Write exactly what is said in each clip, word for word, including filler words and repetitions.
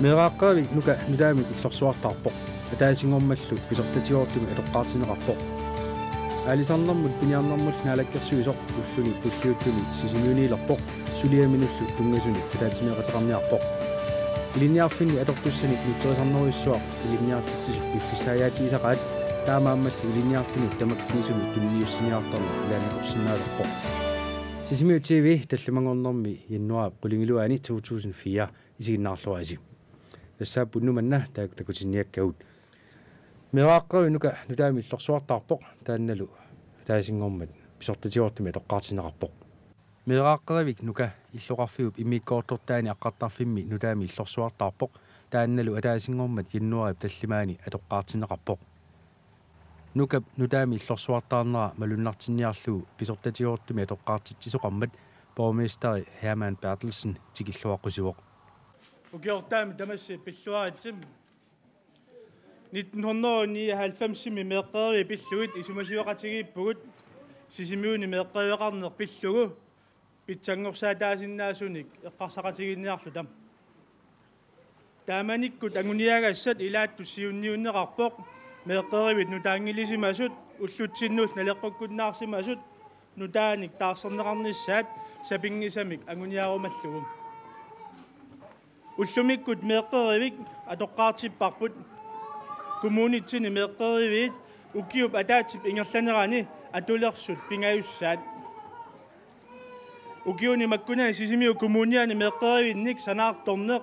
Meeraaqqavik Nuka nutaamik illorsuartaarpoq. Ataasinngormallu pisortatigoortumik atoqqaartinneqarpoq. Aalisarnermut piniarnermullu naalakkersuisoq ulluni tulliuttuni Sisimiuniilerpoq, suliaminullu tunngasunik ataatsimeeqateqarniarpoq. Ilinniarfinni atortussanik nutserisarnerujussuaq ilinniartitsisut piffissaajaatigisaqaat, taamaammallu ilinniartunut tamakkiisumik tunniussiniartarneq ilaannakorsinnaalerpoq. Sisimiut T V tallimanngornermi januaarip qulingiluaani to tusind fire, isiginnaarluarisi. Tassaapput unnuk manna taakku takutinniakkagut. Meeraaqqavik Nuka nutaamik illorsuartaarpoq, taannalu ataasinngormat pisortatigoortumik atoqqaartinneqarpoq. Meeraaqqavik Nuka illoqarfiup immikkoortortaani aqqartarfimmi nutaamik illorsuartaarpoq, taannalu ataasinngormat januaarip tallimaani atoqqaartinneqarpoq. Nukap nutaamik illorsuartaarnera malunnartinniarlugu pisortatigoortumik atoqqaartitsisoqarmat borgmesteri Hermann Berthelsen tikilluaqqusivoq. Ukiortaami tamassi pilluaritsi. Nitten hundrede og nioghalvfems-imi meeqqeriviit pillugit isumasioqatigiippugut Sisimiuni meeqqeriveqarneq pillugu pitsanngorsaataasinnaasunik eqqarsaqatigiinniarluta. Taamanikkut anguniagassat ilaattut siunniunneqarpoq meeqqeriviit nutaanngilisimasut ullutsinnullu naleqqukkunnaarsimasut nutaanik taarserneqarnissaat sapinngisamik anguniarumallugu. Ullumikkut meeqqerivik atoqqaartipparput. Kommunitsini meeqqeriviit ukiup ataatsip ingerlanerani atulersut pingajussaat. Ukiuni makkunani Sisimiut Kommuniani meeqqerivinnik sanaartorneq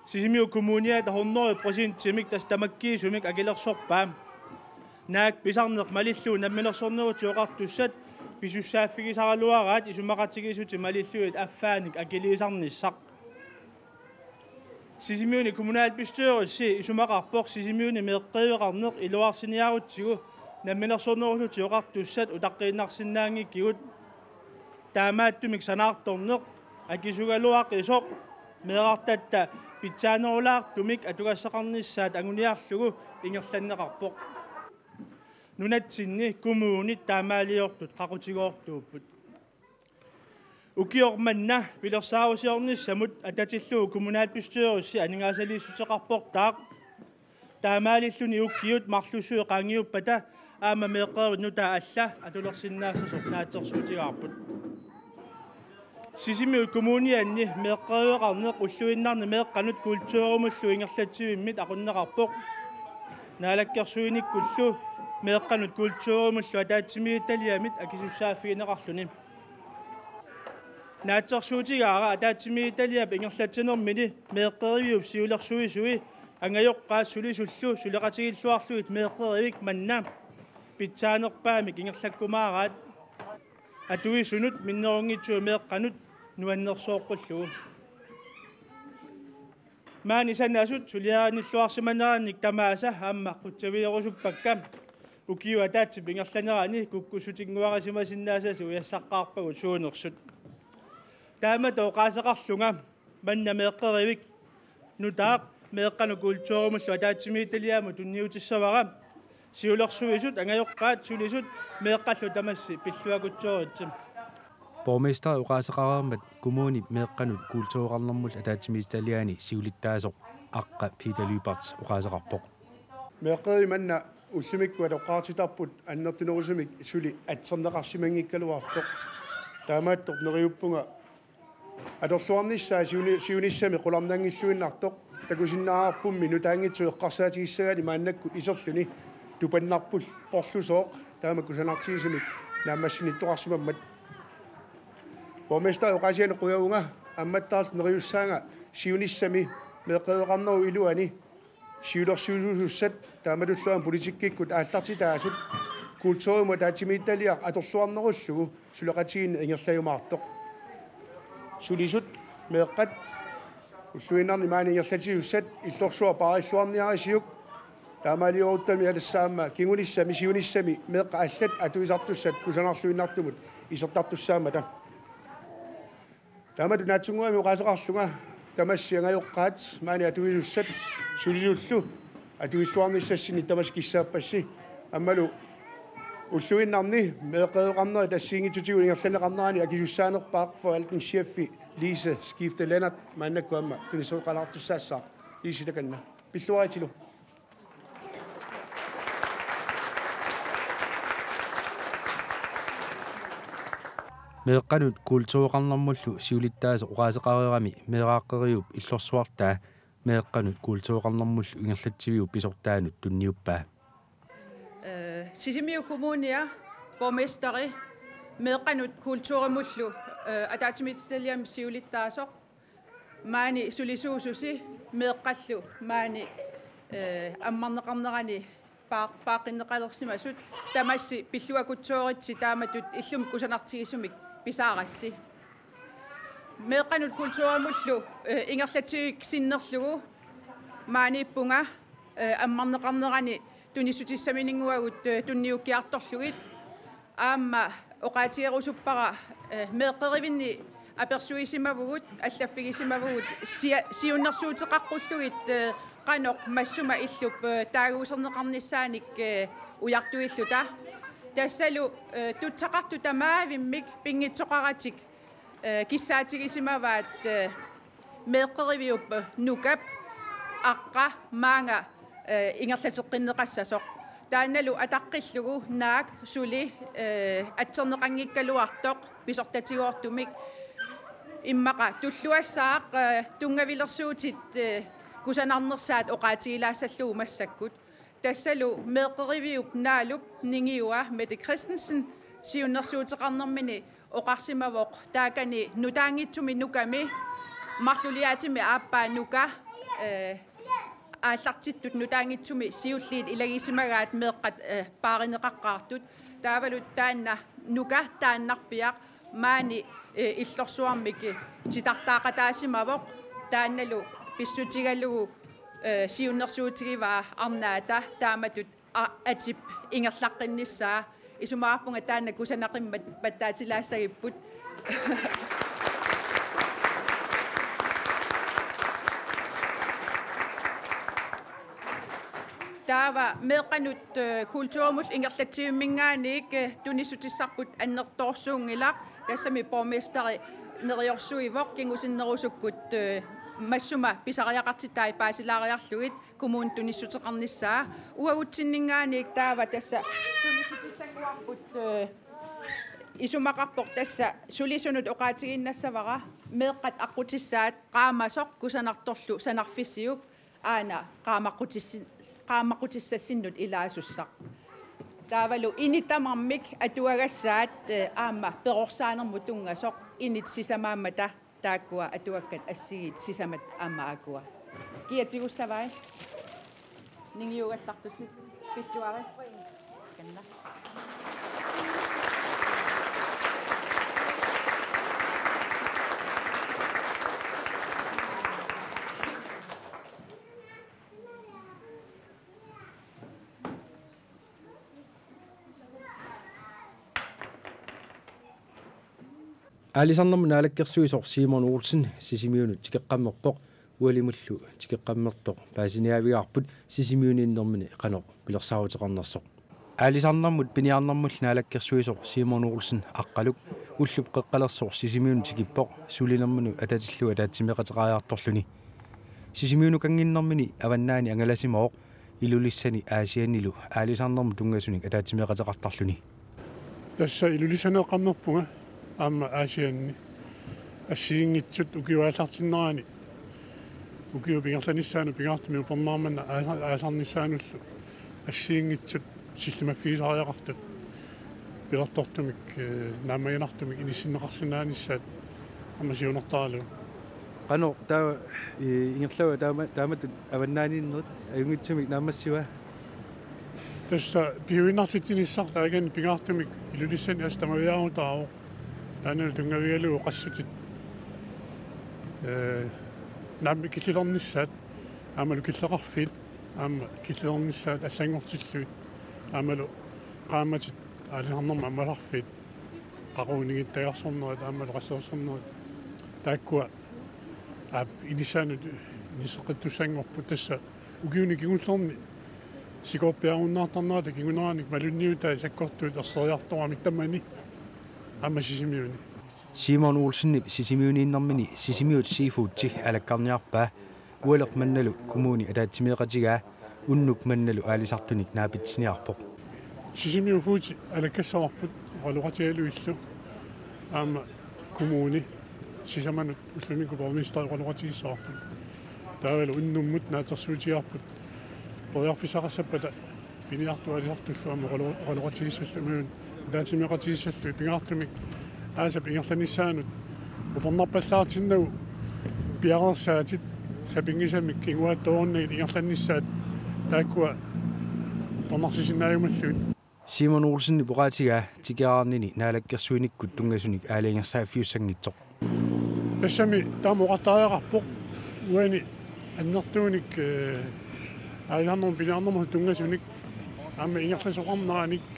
Sisimiut Kommuniata hundrede procentimik tassa tamakkiisumik akilersorpaa. Naak pisarneq malillugu Namminersornerullutik Oqartussat pisussaaffigisaraluaraat isumaqatigiissutit malillugit affaanik akiliisarnissaq. Sisimiuni kommunalbestyrelse isumaqarpoq Sisimiuni meeqqeriveqarneq iluarsiniarutsigu Namminersornerullutik Oqartussat utaqqiinnarsinnaanngikkigut. Taamaattumik sanaartorneq akisugaluaqisoq meerartatta pitsaanerulaartumik atugassaqarnissaat anguniarlugu ingerlanneqarpoq. Nunatsinni kommunit taamaaliortut qaqutigoortuupput. Ukioq manna pilersaarusiornissamut atatillugu kommunalbestyrelse aningaasaliissuteqarportaaq. Taamaalilluni ukiut marlussuit qaangiuppata aamma meeqqerivit nutaat alla atulersinnaassasoq naatsorsuutigaarput. Sisimiut Kommunianni meeqqeriveqarneq ulluinnarni meeqqanut kulturimullu ingerlatsivimmit aqunneqarpoq. Naalakkersuinikkullu meeqqanut kulturimullu ataatsimiititaliamit akisussaaffigineqarluni. Naatsorsuutigaara ataatsimiititaliap ingerlatsinermini meeqqeriviup siulersuisui angajoqqaat sulisullu suleqatigilluarlugit meeqqerivik manna pitsaanerpaamik ingerlakkumaaraat. Atuisunut minnerunngitsumik meeqqanut nuannersooqqullugu. Maani sanasut suliarinnilluarsimanerannik tamaasa aamma qutsavigerusuppakka. Ukiup ataatsip ingerlanerani kukkussutinnguarisimasinnaasasi ujassaqqaarpagut suunersut. Taamatut oqaaseqarlunga manna meeqqerivik nutaaq meeqqanut kulturimullu ataatsimiititaliamut tunniutissavara. Siulersuisut angajoqqaat sulisut meeqqallu tamassi pilluakutsooritsi. Borgmesteri oqaaseqareermat kommunip meeqqanut kultureqarnermullu ataatsimiititaliani siulittaasoq Aqqa Peter Lyberth oqaaseqarpoq. Meeqqerivik manna ullumikkut atoqqaartitarput annertunerusumik suli atserneqarsimanngikkaluartoq. Taamaattoq neriuppunga atorluarnissaa siuni-, siunissami qularnanngilluinnartoq takusinnaavarpummi nutaanngitsoq eqqarsaatigissagaanni maannakkut iserluni tupannarpul-, porlusooq taama kusanartigisumik naammassinnittoqarsimammat. Borgmesteri oqaasianik qujavunga ammattaarlu neriussaanga siunissami meeqqeriveqarnerup iluani siulersuisussat taamatullu aamma politikkikkut aallartitaasut kulturimut ataatsimiititaliaq atorluarnerullugu suleqatigiinneq ingerlajumaartoq. Sulisut meeqqat ulluinnarni maani ingerlatisussat illorsuaq paarilluarniarisiuk taamaalioruttami alassaamma kingunissami siunissami meeqqat allat atuisartussat kusanarluinnartumut isertartussaammata. Taamatut naatsunnguamik oqaaseqarlunga tamassi angajoqqaat maani atuisussat sulisullu atuilluarnissassinnik tamassi kissaappassi aammalu ulluinnarni meeqqeriveqarnerit assigiinngitsutigut ingerlanneqarnerani akisussaanerpaaq forvaltningschefi Lise Skifte Lennert maannakkut aamma tunissuteqalaartussaassaaq. Iisitakanna. Pilluaritsilu. Meeqqanut kultureqarnermullu siulittaasoq oqaaseqareerami meeraaqqeriup illorsuartaa meeqqanut kultureqarnermullu ingerlatsiviup pisortaanut tunniuppaa. Eh, Sisimiut Kommunia, borgmesteri, meeqqanut kulturimullu, eh, ataatsimiititaliami siulittaasoq, maani sulisuususi, meeqqallu maani, eh, ammarneqarnerani paa-, paaqqinneqalersimasut, tamassi pilluakutsooritsi taamatut illumik kusanartigisumik pisaarassi. Meeqqanut kulturimullu, eh, ingerlatsivik sinnerlugu maaniippunga, eh, ammarneqarnerani tunissutissaminnguagut, eh, tunniukkiartorlugit. Aamma oqaatigerusuppara, eh, meeqqerivinni apersuisimavugut, allaffigisimavugut, sia-, siunnersuuteqaqqullugit, eh, qanoq massuma illup, eh, taaguuserneqarnissaanik, eh, ujartuilluta. Tassalu, eh, tutsaqartut tamaavimmik pinngitsoqaratik, eh, kissaatigisimavaat, eh, meeqqeriviup, eh, nukap aqqa maanga, eh, ingerlateqqinneqassasoq. Taannalu ataqqillugu naak suli, eh, atserneqanngikkaluartoq pisortatigoortumik. Immaqa tulluassaaq, eh, tunngavilersuutit, eh, kusanarnersaat oqaatigilaassallugu massakkut. Tassalu meeqqeriviup naalup ningiua Mette Christensen siunnersuuteqarnermini oqarsimavoq taakani nutaanngitsumi nukami marluliaatimi aappaa nuka, eh, aallartittut nutaanngitsumi siulliit ilagisimagaat meeqqat, eh, paarineqaqqaartut. Taavalu taanna nuka taannarpiaq maani, eh, illorsuarmik titartaaqataasimavoq, taannalu pissutigalugu, eh, siunnersuutigivaa arnaata taamatut a-, atip ingerlaqqinnissaa. Isumaqarpunga taanna kusanaqimmat pattaatilaassagipput. Taava meeqqanut, eh, kulturimut ingerlatsivimminngaanniit, eh, tunissutissarput annertoorsuunngilaq, tassami borgmesteri neriorsuivoq kingusinnerusukkut, eh, massuma pisariaqartitai paasilaariarlugit kommunit tunissuteqarnissaa. Uagutsinninngaanniit taava tassa tunissutissannguarput, eh, isumaqarpoq tassa sulisunut oqaatigiinnassavara meeqqat aqqutissaat qaamasoq kusanartorlu sanarfissiuk aana qaamaqqutissi-, qaamaqqutissassinut ilaasussaq. Taavalu init tamarmik atuagassaat, eh, aamma perorsaanermut tunngasoq init sisamaammata taakkua atuakkat assigiit sisamat aamma aakkua. Kia tigussavai? Ningiugallartutit pilluarit. Kanna. Aalisarnermut naalakkersuisoq Simon Olsen Sisimiunut tikeqqammerpoq, ualimullu tikeqqammertoq paasiniaavigaarput Sisimiuniinnermini qanoq pilersaaruteqarnersoq. Aalisarnermut piniarnermullu naalakkersuisoq Simon Olsen Aqqaluk ullup qeqqalersoq Sisimiunut tikippoq sulinermini atatillugu ataatsimeeqateqariartorluni. Sisimiunukannginnermini avannaani angalasimavoq, Ilulissani Aasiannilu aalisarnermut tunngasunik ataatsimeeqateqartarluni. Tassa Ilulissaneeqqammerpunga aamma Aasianni assigiinngitsut ukiup aallartinnerani ukiup ingerlanissaanut pingaartumik upernaarmanna aasa-, aalisarnissaanullu assigiinngitsut sillimaffigisariaqartut pilertortumik, eh, naammaginartumik inissinneqarsinnaanissaat aamma siunertaralugu. Qanoq taava, eh, ingerlava taama-, taamatut avannaaniinnerit ajunngitsumik naammassiva? Tassa piuinnartitsinissaq taakani pingaartumik Ilulissani assut tamaviaarutaavoq. Taannalu tunngavigalugu qassutit, eh, naamik killilernissaat aammalu killeqarfiit aamma killilernissaat allanngortillugit aammalu qaammatit aalisarnermut ammalerfiit, qaqugunigittagarsornerit aammalu qassersornerit, taakkua aap inissaanut inisseqqittussanngorput. Tassa ukiuni kingullerni sikoorpiarunnaartarnerata kinguneranik malunniutai sakkortuut erseriartoramik tamani aamma Sisimiuni. Simon Olsenip Sisimiuniinnermini Sisimiut Seafoodi alakkarniarpaa. Ualeq mannalu kommuni ataatsimeeqatigaa unnuk mannalu aalisartunik naapitsiniarpoq. Sisimiut Foods alakkassavarput oqaloqatigalugillu aamma kommuni sisamanut ullumikkut borgmesteri oqaloqatigissavarput. Taavalu unnummut naatsorsuutigaarput periarfissaqassappata piniartut aalisartullu aamma oqalo-, oqaloqatigissallu imaluunniit ataatsimeeqatigissallu pingaartumik aasap ingerlanissaanut upernarpallaartinnagu piareersaatit sapinngisamik kinguaattoorunnaat ingerlannissaat taakkua upernarsisinnaajumallugit. Simon Olsenip oqaatigaa tikeraarnini naalakkersuinikkut tunngasunik aalajangersaaffiussanngitsoq. Tassami taama oqartariaqarpoq uani annertuunik, eh, aalisarnermut piniarnermut tunngasunik aamma ingerlasoqarneranik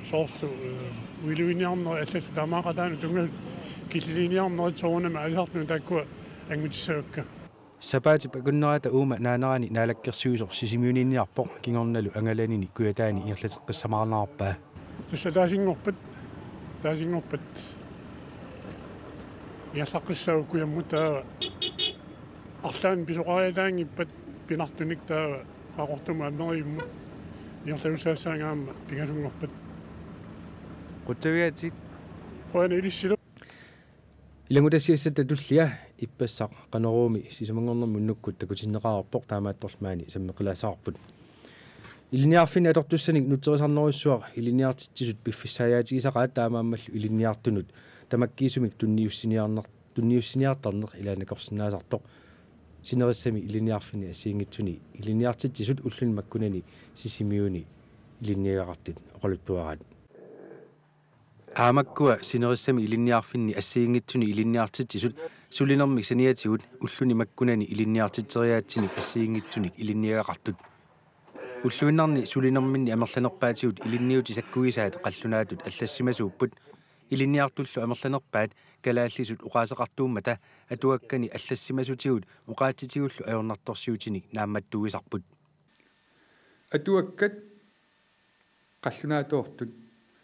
soorlu, eh, uiluiniarnerit allallu taamaaqataanut tunngasut killiliiniarnerit soorunami aalisartunut taakkua angutissavakka. Sapaatip akunnerata uuma naanerani naalakkersuisoq Sisimiuniinniarpoq kingornalu angalanini kujataani ingerlateqqissamaarnerarpaa. Tassa taasinngorpat, taasinngorpat ingerlaqqissaaq kujammut taava arlaannik pisoqariataanngippat pinartunik taava Qaqortumut Amerimmut ingerlasussaassaanga aamma pingasunngorpat. Qutsavigaatsigit. Qujanaq ilissilu. Ilanngutassiassatta tullia ippassaq Qanoruumi sisamanngornermi unnukkut takutinneqareerpoq, taamaattorli maani sammeqqilaassavarput. Ilinniarfinni atortussanik nutserisarnerujussuaq ilinniartitsisut piffissaajaatigisaqaat taamaammallu ilinniartunut tamakkiisumik tunniussiniarner-, tunniussiniartarneq ilaannakorsinnaasartoq. Sinerissami ilinniarfinni assigiinngitsuni ilinniartitsisut ulluni makkunani Sisimiuni ilinniagaqartut oqaluttuaraat. Aamakkua sinerissami ilinniarfinni assigiinngitsuni ilinniartitsisut sulinermik saniatigut ulluni makkunani ilinniartitseriaatsinik assigiinngitsunik ilinniagaqartut. Ulluinnarni sulinerminni amerlanerpaatigut ilinniutit sakkugisaat qallunaatut allassimasuupput. Ilinniartullu amerlanerpaat kalaallisut oqaaseqartuummata atuakkani allassimasutigut oqaatsitigullu ajornartorsiutinik naammattuuisarput. Atuakkat qallunaatoortut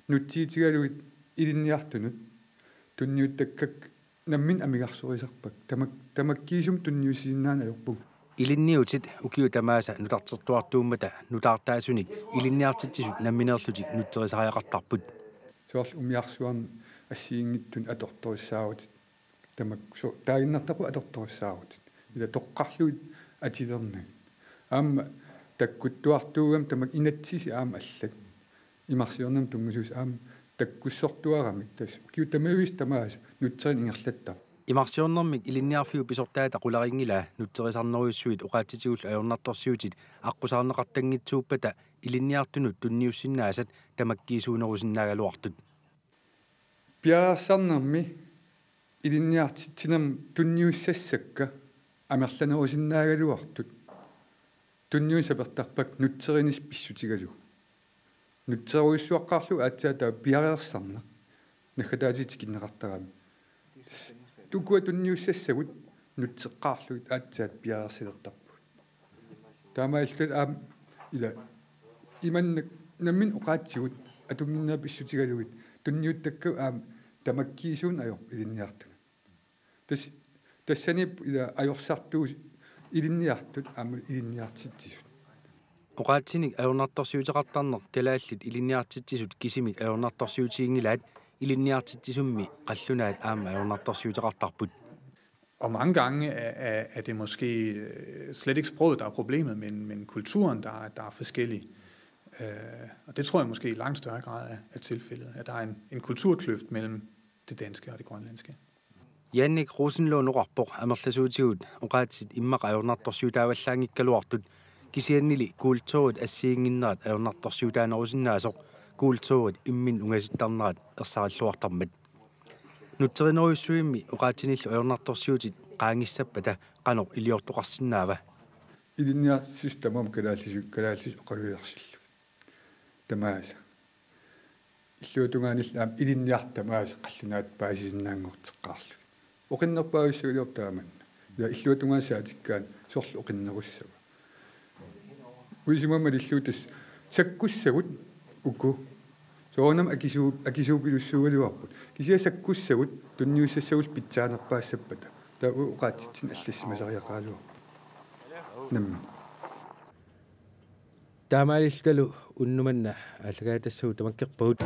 nutsitigalugit ilinniartunut tunniuttakkakka namminneq amigarsorisarpakka. Tamak-, tamakkiisumik tunniussisinnaaneq ajorpugut. Ilinniutit ukiut tamaasa nutartertuartuummata nutaartaasunik ilinniartitsisut nammineerlutik nutserisariaqartarput. Soorlu umiarsuarni assigiinngitsunik atortorissaarutit. Tamakku so-, taaginnartarput atortorissaarutit. Ila toqqarlugit atilernagit. Aamma takkuttuartuugami tamakku inatsisi aamma allat. Imarsiornermut tunngasuusoq aamma takkussortuaramik. Tassa ukiut tamaviisa tamaasa nutserineq ingerlattarpoq. Imarsiornermik ilinniarfiup pisortaata qularinngilaa nutserisarnerujussuit oqaatsitigullu ajornartorsiutit aqqusaarneqartanngitsuuppata ilinniartunut tunniussinnaasat tamakkiisuunerusinnaagaluartut. Piareersarnermi ilinniartitsinermi tunniussassakka amerlanerusinnaagaluartut. Tunniunneq sapertarpakka nutserisarnermik pissutigalugu. Nutserujussuaqqaarlugu aatsaat taava piareersarneq. Naggataatigut tikinneqartarami. Ukua tunniussassagut nutseqqaarlugit aatsaat piareersalertarpugut. Taamaalilluta aamma ila imannak namminneq oqaatsigut atunnginnerat pissutigalugit tunniuttakkakka aamma tamakkiisuuneq ajorput ilinniartunut. Tas-, tassaniippoq ila ajorsartuusoq ilinniartut aamma ilinniartitsisut. Oqaatsinik ajornartorsiuteqartarneq kalaallit ilinniartitsisut kisimik ajornartorsiutiginngilaat ilinniartitsisummi qallunaat aamma ajornartorsiuteqartarput. Og mange gange er, er, er det måske øh, slet ikke sproget, der er problemet, men, men kulturen, der, er- der er forskellig. Øh, og det tror jeg måske i langt større grad er, er tilfældet, at der er en, en kulturkløft mellem det danske og det grønlandske. Jannik Rosenlund oqarpoq amerlasuutigut oqaatsit immaqa ajornartorsiutaavallaanngikkaluartut kisiannili kulturit assigiinnginnerat ajornartorsiutaanerusinnaasoq kulturit imminnut ungasittarnerat ersarilluartarmat. Nutserinerujussuimmi oqaatsinillu ajornartorsiutit qaangissappata qanoq iliortoqarsinnaava? Ilinniartitsisut tamaasa kalaallisut, kalaallisut oqaluersillugit. Tamaasa. Illuatungaanillu aamma ilinniartut tamaasa qallunaatut paasisinnaanngorteqqaarlugit. Oqinnerpaavissagaluarpoq taamanna. Ja illuatungaani saatikkaanni soorlu oqinnerussava. Uisimamalillu tassa sakkussagut uku. Soorunami akisuu-, akisuupilussuugaluarput. Kisianni sakkussagut tunniussassagullu pitsaanerpaassappata. Taava oqaatsitsinnut allassimasariaqaraluarpoq. Taamaalillutalu unnuk manna aallakaatitassavut tamakkerpagut.